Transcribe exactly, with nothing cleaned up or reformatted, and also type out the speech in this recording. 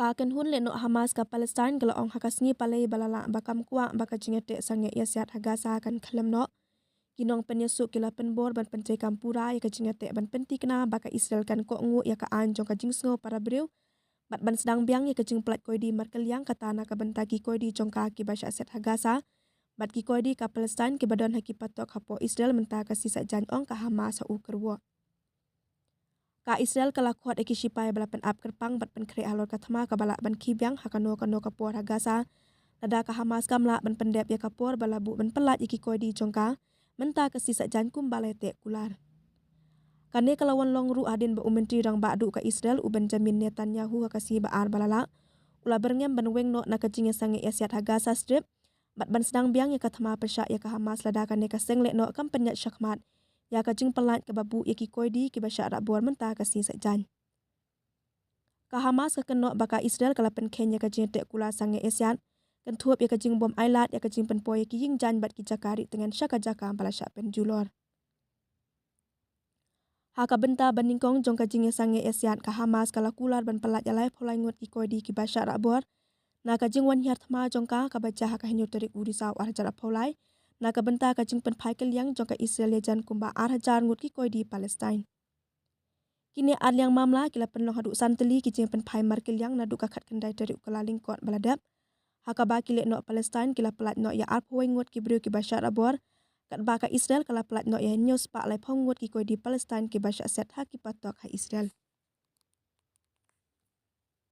Ka kynhun lehnoh Hamas ka Palestine ka la ong ha ka sngi Palei ba la lah ba kam kwah ba ka jingïateh sangeh ïasiat ha Gaza kan khlem noh. Ki nongpynïasuk ki la pynbor ban pyntrei kam pura ïa ka jingïateh ban pynthikna ba ka Israel kan kohnguh ïa ka aiñ jong ka jingsngew para briew bad ban sdang biang ïa ka jingpynlait koidi markylliang kata na ka bynta ki koidi jong ka kiba shah set ha Gaza bad ki koidi ka Palestine kiba don ha ki patok hapoh Israel mynta ka sngi Saitjaiñ, ong ka Hamas ha u kyrwoh. Ka Israel ka la khot ïa ki shipai ba la pynap kyrpang bad pynkhreh halor ka thma kaba lah ban khie biang ha kano kano ka por ha Gaza, lada ka Hamas kam lah ban pyndep ïa ka por ba la buh ban pynlait ïa ki koidi jong ka mynta ka sngi Saitjaiñ kumba la ïateh kular. Kane ka la wan long ruh hadien ba u Myntri Rangbah Duh ka Israel u Benjamin Netanyahu ha ka sngi Ba-ar ba la lah u la byrngem ban weng noh na ka jingïasangeh ïasiat ha Gaza Strip bad ban sdang biang ïa ka thma pyrshah ïa ka Hamas lada kane ka seng lehnoh kam pynïaid shakhmat ïa ka jingpynlait kaba buh ïa ki koidi kiba shah rah bor mynta ka sngi Saitjaiñ. Ka Hamas ka kynnoh ba ka Israel ka la pynkheiñ ïa ka jingïateh kular sangeh ïasiat, kynthup ïa ka jingbym ailad ïa ka jingpynpoi ïa ki ïingjaiñ bad ki jaka rieh tngen sha ka jaka ba la shah pynjulor. Ha ka bynta ba nyngkong jong ka jingïasangeh ïasiat, ka Hamas ka la kular ban pynlait ïa laiphew lai ngut ki koidi kiba shah rah bor na ka jingwan hiar thma jong ka kaba jia ha ka hynñiew tarik u Risaw ar hajar arphew lai na ka bynta ka jingpynphai kylliang jong ka Israel ïajan kumba ar hajar ngut ki koidi Palestine. Kine ar liang mamla ki la pynlong haduh san tylli ki jingpynphai markylliang naduh ka khatkhyndai tarik u Kyllalyngkot ba la dep, ha kaba ki lehnoh Palestine ki la pynlait noh ïa arphew wei ngut ki briew kiba shah rah bor, katba ka Israel ka la pynlait noh ïa hynñiew spah laiphew ngut ki koidi Palestine kiba shah set ha ki patok ha Israel.